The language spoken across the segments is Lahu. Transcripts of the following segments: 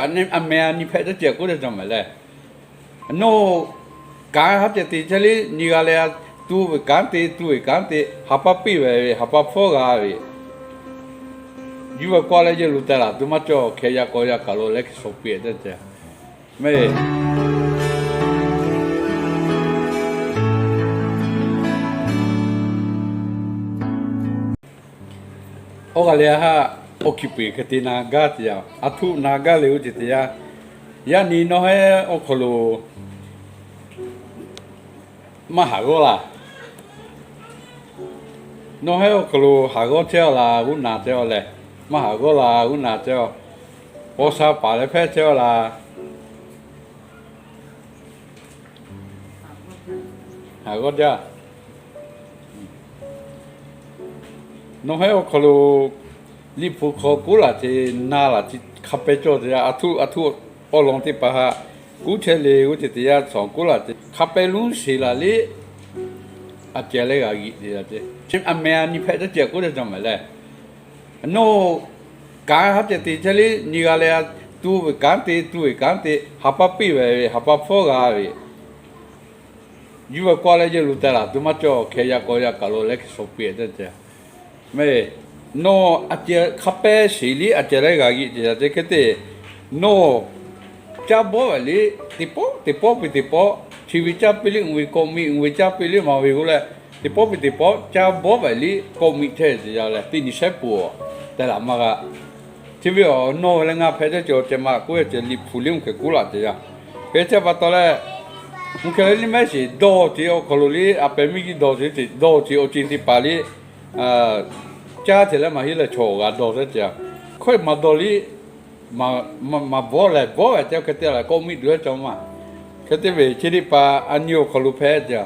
A meh a nyi hpehꞈ teˇ ceuˬ k'oˆ teˇ cawˬ mehˍ leh, nawˬ kanˉ haˉ ceh te chehˇ le, nyi g'a leh, tu ve kanˉ te, tu ve kanˉ te, ha pa piˇ ve, ha pa hpawˇ g'a ve, yuˇ ve k'oˆ leh yehˬ lo teh laˬ tuˬ maˇ cawˬ. Hkeh yaˇ k'aw yaˇ kaˬ lo leh hkeh shawˍ piˇ teˇ ceuˬ mehˍ. Awˬ g'aˇ leh haˉ, awˬ hkiˬ peuˬ hk'e te na gaˇ teˇ yanˇ, aˬ htoꞈ na gaˇ le oˇ ceuˬ teˇ yanˇ, yaˇ nyi nawˬ hehˉ awˬ hk'aw lo maˇ haˍ g'awˇ laˇ. Nawˬ hehˉ awˬ hk'aw lo haˍ g'awˇ chehˇ a laˇ, g'uˇ na chehˇ a leh, maˇ haˍ g'awˇ laˇ, g'uˇ na chehˇ a, paw sha paˍ leh hpehˇ chehˇ a laˇ. Haˍ g'awˇ jaˇ. Nawˬ hehˉ awˬ hk'aw lo Liꞈ hpu hk'aw k'oˆ laꞈ ce, na laꞈ ce, hk'a pehˇ cawˬ teˇ yanˇ, aˬ htoꞈ aˬ htoꞈ awˬ lawn teˇ hpaˍ haꞈ k'oˆ chehˇ le g'uˇ ceuˬ teˇ yanˇ, cawˬ k'oˆ laꞈ ce, hk'a pehˇ lonˉ sheˍ laꞈ liˉ, a ceh leh g'a g'euꞈ teˇ yanˇ ce, a meh a nyi hpehꞈ teˇ ceuˬ k'oˆ teˇ cawˬ mehˍ leh, nawˬ kanˉ haˉ ceh te chehˇ le, nyi g'a leh, tu ve kanˉ te, tu ve kanˉ te, ha pa piˇ ve, ha pa hpawˇ g'a ve, yuˇ ve k'oˆ leh yehˬ lo teh laˬ tuˬ maˇ cawˬ. Hkeh yaˇ k'aw yaˇ kaˬ lo leh hkeh shawˍ piˇ teˇ ceuˬ mehˍ. Nawˬ a ceh hk'a pehˇ sheˍ liˉ a ceh leh g'a g'euꞈ teˇ yanˇ ce hk'e te, nawˬ caˇ bawˆ ve liˉ teˇ pawˆ teˇ pawˆ piˇ teˇ pawˆ, chi ve caˇ piˇ liˉ, uiˍ ve kawˆ miˆ, uiˍ ve caˇ piˇ liˉ maˇ ve g'uˇ leh, teˇ pawˆ piˇ teˇ pawˆ caˇ bawˆ ve liˉ kawˆ miˆ chehˇ teˇ yanˇ leh teˇ nyi shehˉ peuˬ teh laˬ maˇ g'a. Chi ve awˬ nawˬ ve leh ngaˬ hpehꞈ teˇ ceuˬ awˬ ceh ma k'oˆ ve ceh Liꞈ hpu liˉ uˉ hkeh k'oˆ laꞈ teˇ yanˇ, hk'e te pa taw leh, uˉ hkeh leh liˇ mehˉ sheˍ dawˇ ce awˬ hk'aw lo liˉ a pehˍ miˇ kiˇ dawˇ ce ce dawˇ ce awˬ ceuˬ teˇ hpaˍ liˉ caˇ ce leh maˇ heˆ leh chaw g'a dawˇ teˇ ceuˬ, hkawehˇ maˇ dawˇ liˉ maˇ bawˆ leh bawˆ ve ce hk'e te leh kawˆ miˆ duˬ leh cawˬ maˇ. Hk'e te ve chi teˇ hpaˍ a nyi awˬ hk'aw lo hpehꞈ ce,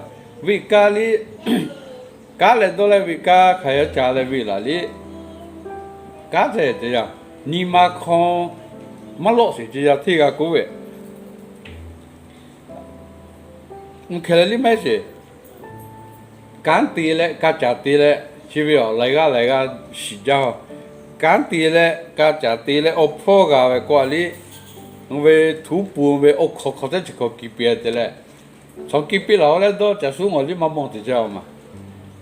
veꞈ kaˇ liˉ kaˉ leh dawˇ leh veꞈ kaˇ hk'aˬ hk'e caˇ leh veꞈ laˬ liˉ kaˉ te ce yaˇ, nyi ma hk'aw maˇ lawˆ sheˍ ce yaˇ hteˇ g'a k'oˆ ve, uˉ hkeh leh liˇ mehˉ sheˍ. Kanˉ te leh ka caˍ te leh chi ve awˬ laiˬ g'aˇ laiˬ g'aˇ shiˍ jaˇ. Kanˉ te leh ka caˍ te leh awˬ hpawˇ g'a ve k'oˆ a liˉ, uˉ ve htuˉ pun ve awˬ hk'aw hk'aw teˇ chi hk'aw kiˇ piˇ te leh, chaw kiˇ piˇ laˬ a leh dawˇ caˍ suˉ ngawˬ liˉ maˇ mawˬ te ce a ma.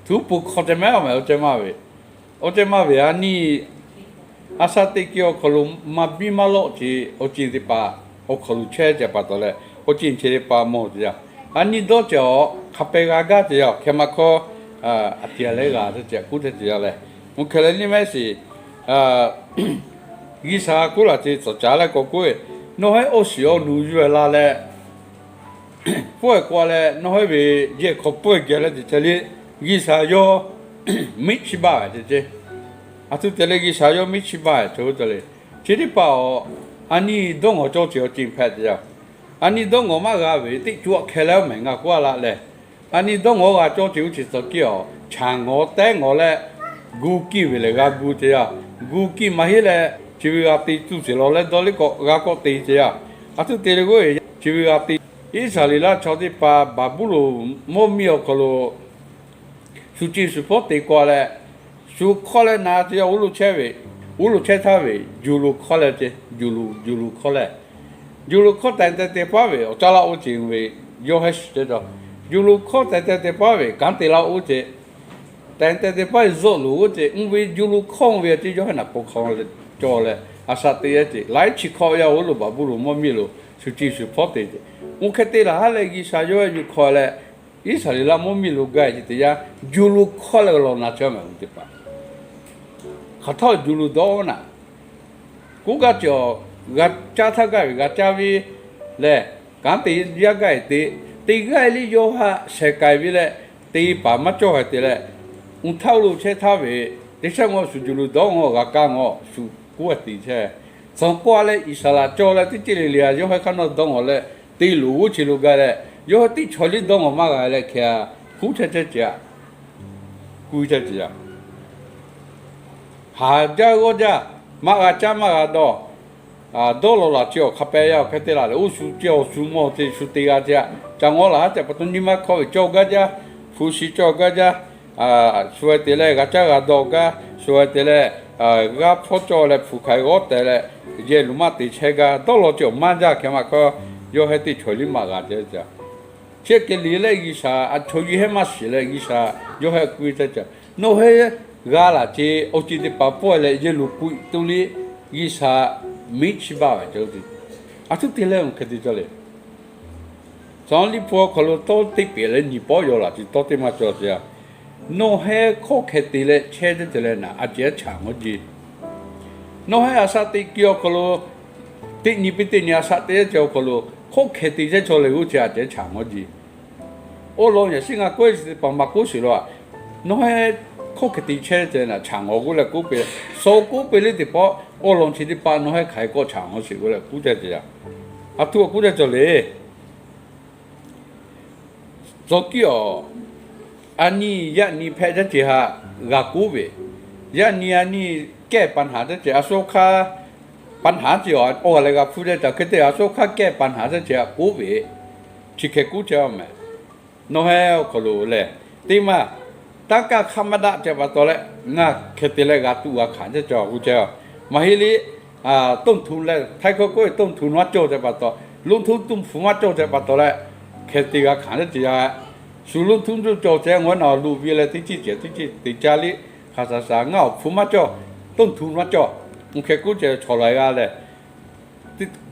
Htuˉ pun hk'aw te mehˉ a mehˍ awˬ ceh maˇ ve, awˬ ceh maˇ ve a nyi a shaꞈ teꞈ kiˇ awˬ hk'aw lo maˇ biˇ maˇ lawˆ ce awˬ ceuˬ teˇ hpaˍ awˬ hk'aw lo chehˇ ce pa taw leh awˬ ceuˬ chi teˇ hpaˍ mawˬ te yaˇ. A nyi dawˇ ce awˬ hk'a pehˇ g'a gaˇ te yaˇ hkeh ma hkawˇ a tiꞈ leh g'a te ce k'oˆ te ce yaˇ leh, uˉ hkeh leh liˇ mehˉ sheˍ. G'uiˬsha k'oˆ laꞈ ce cawˬ caˍ leh k'awꞈ k'oˆ ve, nawˬ hehˉ awˬ shiˍ awˬ nu yuˬ la leh pawehˇ k'oˆ leh nawˬ hehˉ ve yehˬ hk'aw pawehˇ geh leh te ce liˉ G'uiˬsha yawˇ miˉ chiˇ baˆ ve te ce. A htoꞈ te leh G'uiˬsha yawˇ miˉ chiˇ baˆ ve cawˬ ve te le. Chi teˇ hpaˍ awˬ a nyi dawˇ ngawˬ cawˇ ce awˬ ceuˬ hpehꞈ te yaˇ. A nyi dawˇ ngawˬ maˇ g'a ve teˇ co a hkeh leh mehˍ ngaˬ k'oˆ a laˇ leh, a nyi dawˇ ngawˬ g'a cawˇ ce oˇ ceuˬ tawˬ kiˇ awˬ chaꞈ ngawˬ tehˉ ngawˬ leh gu kiˇ ve lehˬ g'a gu te yaˇ. Gu kiˇ maˇ heˆ leh chi ve g'a te tuˬ ceˬ law leh dawˇ liˉ k'awꞈ g'a k'awꞈ te ce yaˇ. A htoꞈ te leh k'oˆ ve chi ve g'a te Iˉsaˍreˍlaˆ chaw teˇ hpaˍ Baˍbuˍlonˍ mvuhˇ miˬ awˬ hk'aw lo shu ce shu hpawˇ te k'oˆ leh, shu hk'awˇ leh na ce yaˇ oˇ lo chehˇ ve, oˇ lo chehˇ htaˇ ve juˬ lo hk'awˇ leh ce, juˬ lo juˬ lo hk'awˇ leh, juˬ lo hk'awˇ tehˬ tehˬ te paˉ ve awˬ caˇ laˇ oˇ ce ve yawˇ hehˉ shiˍ ce ta. Juˬ lo hk'awˇ tehˬ tehˬ te paˉ ve kanˉ te laˇ oˇ ce, tehˬ tehˬ te paˉ ve zuhˆ lo oˇ ce, uˉ ve juˬ lo hk'awˇ ve ce yawˇ hehˉ naˬ pon hk'aw cawˬ leh a shaꞈ te yaˇ ce laiˉ chi hk'awˇ yaˇ oˇ lo Baˍbuˍlonˍ mvuhˇ miˬ lo shu ce shu hpawˇ te ce. Oˇ hk'e te laˬ ha leh G'uiˬsha yawˇ yuˬ hk'aw leh Iˉsaˍreˍlaˆ mvuhˇ miˬ lo gaˇ ce teˇ yanˇ juˬ lo hk'awˇ leh law na chehˇ mehˍ oˇ teˇ hpaˍ hk'aˬ htawˇ juˬ lo dawˇ naˬ k'oˆ gaˇ ce awˬ, g'a caˇ htaˇ gaˇ ve g'a caˇ ve lehˬ, kanˉ te yaˇ gaˇ e te, te gaˇ e liˇ yawˇ haꞈ shehˍ k'ai ve leh, te paˍ maˇ cawˇ haiˬ te leh, uˉ htaˇ oˇ lo chehˇ htaˇ ve, teˇ shaˉ ngawˬ shu juˬ lo dawˇ ngawˬ g'a kaˇ ngawˬ shu k'oˆ a te chehˇ. Tcuh k'oˆ a leh Iˉsaˍreˍlaˆ cawˇ leh teˇ ceuˬ le le a yawˇ haiˬ hk'aˇ nawˇ dawˇ ngawˬ leh te loˬ g'uˇ chi lo gaˇ leh, yawˇ haiˬ teˇ chaw liˇ dawˇ ngawˬ maˇ g'a leh hkeh a, huˉ chehˇ chehˇ ce a, ku chehˇ ce a. Haˍ jaˇ g'awˇ jaˇ, maˇ g'a caˇ maˇ g'a dawˇ, dawˇ law laˬ ce awˬ hk'a pehˇ yaˇ awˬ hk'e te laˬ leh oˇ shu ce awˬ shu mawˬ te shu te g'a ce a. Ca ngawˬ laˬ haˉ ca pa taw nyi ma hkawˇ ve cawˇ gaˇ jaˇ, hpu shi cawˇ gaˇ jaˇ, shu a te leh g'a caˇ g'a dawˇ gaˇ, shu a te leh g'a hpawˇ cawˇ leh hpu hk'ai g'awˇ tehꞈ leh, yehˬ luˬ maˇ te chehˇ gaˇ dawˇ law cawˬ maˇ jaˇ hkeh maˇ hk'aˇ, yawˇ hehˉ teˇ chaw liˇ maˇ g'a te. Chi hk'e liꞈ leh G'uiˬsha a chaw yiˇ hehˉ maˇ shiˍ leh G'uiˬsha yawˇ hehˉ k'oˆ ve teˇ ceuˬ, nawˬ hehˉ g'a laˬ ce awˬ ceuˬ teˇ hpaˍ pawehˇ leh yehˬ luˬ k'oꞈ e tuˬ liˇ G'uiˬsha miˉ chiˇ baˆ ve cawˬ ve. A htoꞈ te leh awˬ hk'e te cawˬ le. Tcuh Liꞈ hpu awˬ hk'aw lo tawˇ teˇ pehˍ leh nyi pawˆ yaw laˬ ce tawˇ teˇ maˇ cawˬ te a. Nawˬ hehˉ hkawˇ hk'e te leh chehˇ teˇ ceuˬ leh naˍ, a cehˬ chaꞈ ngawˇ ji. Nawˬ hehˉ a shaꞈ teꞈ ki awˬ hk'aw lo, teˇ nyi piˇ teˇ nyi a shaꞈ teꞈ ceh awˬ hk'aw lo hkawˇ hk'e te chehˇ cawˬ leh g'uˇ ceh a cehˬ chaꞈ ngawˇ ji. Awˬ lawn yaꞈ shiˉ ngaˬ k'oˆ ve chi teˇ hpaˍ maˇ k'oˆ sheˍ law a. Nawˬ hehˉ hkawˇ hk'e te chehˇ ceh naˍ chaꞈ ngawˇ g'uˇ leh k'oˆ piˇ, shaw k'oˆ piˇ liˇ teˇ pawˆ awˬ lawn chi teˇ hpaˍ nawˬ hehˉ hk'aˬ hk'e k'awꞈ chaꞈ ngawˇ sheˍ g'uˇ leh k'oˆ ceh ceh a. A htoꞈ k'oˆ ceh cawˬ le. Tcuh kiˇ awˬ, a nyi yaꞈ nyi hpehꞈ caˇ ce haꞈ g'a k'oˆ ve, yaꞈ nyi a nyi kehˬ ปัญหา caˇ ce a shu hk'aˇ, ปัญหา ce awˬ g'a leh g'a hpuˇ ceh ceh hk'e te a shu hk'aˇ kehˬ ปัญหา caˇ ce haꞈ k'oˆ ve, chi hk'e k'oˆ ceh a mehˍ. Nawˬ hehˉ awˬ hk'aw lo lehˬ, teˇ maˇ, taˇ kaˇ hk'aˇ maˇ daꞈ ceh pa taw leh, ngaˬ hk'e te leh g'a tuꞈ g'a hkanˍ ceh ceh k'oˆ ceh a. Maˇ heˆ liˇ, ต้นทุน leh Htaiˇ hkawˇ k'oˆ ve ต้นทุน maˇ cawˬ ceh pa taw, ลงทุน tuꞈ hpu maˇ cawˬ ceh pa taw leh, hk'e te g'a hkanˍ ceh ceh a. Shu ลงทุน cawˬ ceh ngaˬ hui naˬ luˬ ve leh teˇ ceuˬ ceh teˇ ceuˬ te caˇ liˇ, hk'aˬ shaˍ shaˍ ngaˬ awˬ hpu maˇ cawˬ, ต้นทุน maˇ cawˬ, hk'e k'oˆ ceh chaw laiˬ g'a leh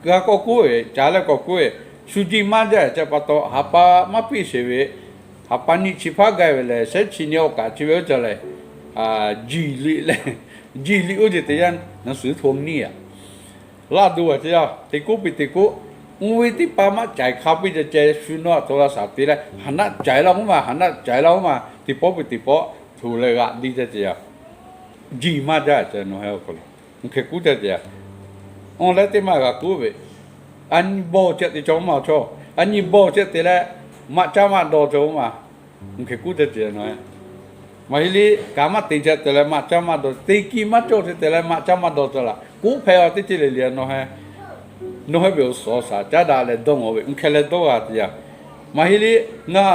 g'a k'awꞈ k'oˆ ve, caˍ leh k'awꞈ k'oˆ ve, shu jiˇ maˇ jaˇ ceh pa taw, haˍ pa maˇ piˇ sheˍ ve, haˍ pa nyi chi hpaˇ gaˇ ve lehˬ, shehˉ chi nyi awˬ kaꞈ chi ve oˇ ceh lehˬ, jiˇ liꞈ leh, jiˇ liꞈ oˇ ceh teˇ yanˇ naˍ suˍ hto niˇ a. Laˇ do a ceh a, teˇ k'oˆ piˇ teˇ k'oˆ, oˇ ve teˇ hpaˍ maˇ caiˍ hk'a piˇ ceh ceh shu nawˇ a hto la shaˍ te leh, haˍ naˆ caiˍ laˇ oˇ ma, haˍ naˆ caiˍ laˇ oˇ ma, teˇ pawˆ piˇ teˇ pawˆ hto leh g'aꞈ diˇ ceh ceh a. Jiˇ maˇ jaˇ ceh nawˬ hehˉ awˬ hk'aw lo, hk'e k'oˆ ceh ceh a. Awˬ leh teˇ maˇ g'a k'oˆ ve, a nyi bawˬ ceh te cawˬ maˇ cawˬ, a nyi bawˬ ceh te leh, maꞈ caˇ maˇ dawˬ cawˬ oˇ ma, hk'e k'oˆ ceh ceh nawˬ hehˉ. Maˇ heˆ liˇ, kaꞈ maˇ te ceh te leh maꞈ caˇ maˇ dawˬ, teˇ kiˇ maˇ cawˬ ceh te leh maꞈ caˇ maˇ dawˬ ceh laˬ k'oˆ hpehꞈ a teˇ ceuˬ le le nawˬ hehˉ. Nawˬ hehˉ ve awˬ suhˍ awˬ shaˍ caˉ daꞈ leh dawˇ ngawˬ ve, hk'e leh dawˇ g'a te a. Maˇ heˆ liˇ, ngaˬ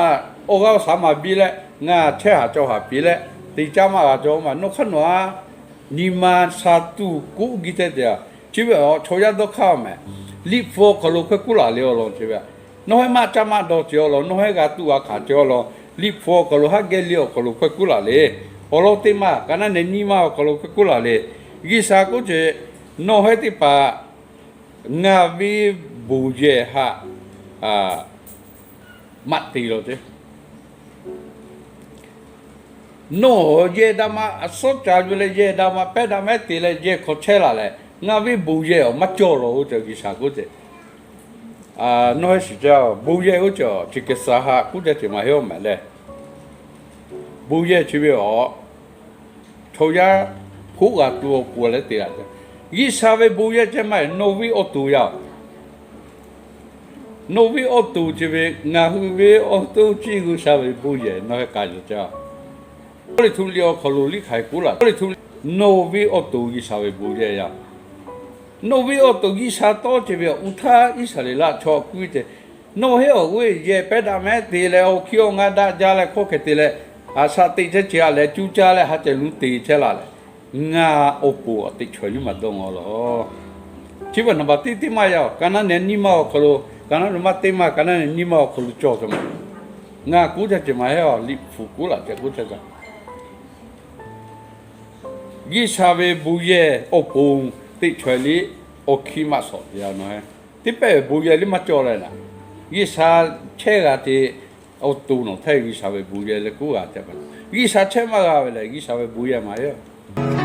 awˬ g'aˇ awˬ shaˍ maˍ biˇ leh, ngaˬ chehˇ haˍ cawˬ haˍ piˇ leh, te caˇ maˇ g'a cawˬ oˇ ma, nawˬ hk'aˇ nawˬ a nyi ma sha tuˬ k'oˆ giˇ ceh te a. Chi ve a chaw yaˇ dawˇ hk'aˇ mehˍ. Liꞈ hpu awˬ hk'aw lo hk'e k'oˆ laˬ le awˬ lawn chi ve a. Nawˬ hehˉ maꞈ caˇ maˇ dawˬ ceh awˬ lawn, nawˬ hehˉ g'a tuꞈ g'a hkanˍ ceh awˬ lawn, Liꞈ hpu awˬ hk'aw lo haˉ geh liˇ awˬ hk'aw lo hk'e k'oˆ laˬ le. Awˬ lawn teˇ maˇ ka naˉ neh nyi ma awˬ hk'aw lo hk'e k'oˆ laˬ le. G'uiˬsha k'oˆ ceh, nawˬ hehˉ teˇ hpaˍ ngaˬ ve bon yehˬ haꞈ maꞈ te law ce. Nawˬ yehˬ daꞈ ma a suhˉ ca yuˬ leh yehˬ daꞈ ma pehˉ daꞈ mehˉ te leh yehˬ hk'aw chehˇ laˬ leh, ngaˬ ve bon yehˬ awˬ maˇ cawˬ law oˇ ceh G'uiˬsha k'oˆ ceh. Nawˬ hehˉ shiˍ ceh, bon yehˬ oˇ ceh chi hk'e suh haꞈ k'oˆ ceh ceh maˇ heˆ awˬ mehˍ leh. Bon yehˬ chi ve a, chaw yaˇ hpoˆ g'a tuˬ awˬ pon leh te laˬ ce. G'uiˬsha ve bon yehˬ ceh maˇ heˆ, nawˬ ve awˬ to yaˇ. Nawˬ ve awˬ to ceh ve ngaˬ hui ve awˬ to chi G'uiˬsha ve bon yehˬ nawˬ hehˉ k'a yuˬ ceh. Kawˇrenˍhtuˆ liꞈ awˬ hk'aw lo liꞈ hk'aˬ hk'e k'oˆ laˬ, Kawˇrenˍhtuˆ, nawˬ ve awˬ to G'uiˬsha ve bon yehˬ yaˇ. Nawˬ ve awˬ to G'uiˬsha tawˇ ceh ve awˬ htaˇ Iˉsaˍreˍlaˆ chaw k'oˆ ve ceh, nawˬ hehˉ awˬ g'uˇ yehˬ pehˉ daꞈ mehˉ te leh awˬ hkiˇ awˬ ngaˇ daꞈ jaˇ leh hkawˇ hk'e te leh, a shaꞈ teꞈ chehˇ ce a leh cuˇ caˇ leh ha ceh lu te chehˇ laˬ leh, ngaˬ awˬ pon teꞈ chaweh liˇ maˇ dawˇ ngawˬ law. Chi ve naˍ baˬ teˇ teˇ maˇ yaˇ, ka naˉ neh nyi ma awˬ hk'aw lo, ka naˉ neh maˇ teˇ maˇ, ka naˉ neh nyi ma awˬ hk'aw lo cawˬ ceh maˇ. Ngaˬ k'oˆ ceh ceh maˇ heˆ a, Liꞈ hpu k'oˆ laˬ ceh k'oˆ ceh ceh. G'uiˬsha ve bon yehˬ awˬ pon teꞈ chaweh liˇ awˬ hkiˇ maˇ shawˍ te a nawˬ hehˉ. Teˇ pehˇ ve bon yehˬ liˇ maˇ cawˬ leh naˍ, G'uiˬsha chehˇ g'a te awˬ to nawˬ htaˇ G'uiˬsha ve bon yehˬ leh k'oˆ g'a te pa. G'uiˬsha chehˇ maˇ g'a ve lehˬ G'uiˬsha ve bon yehˬ maˇ heˆ a.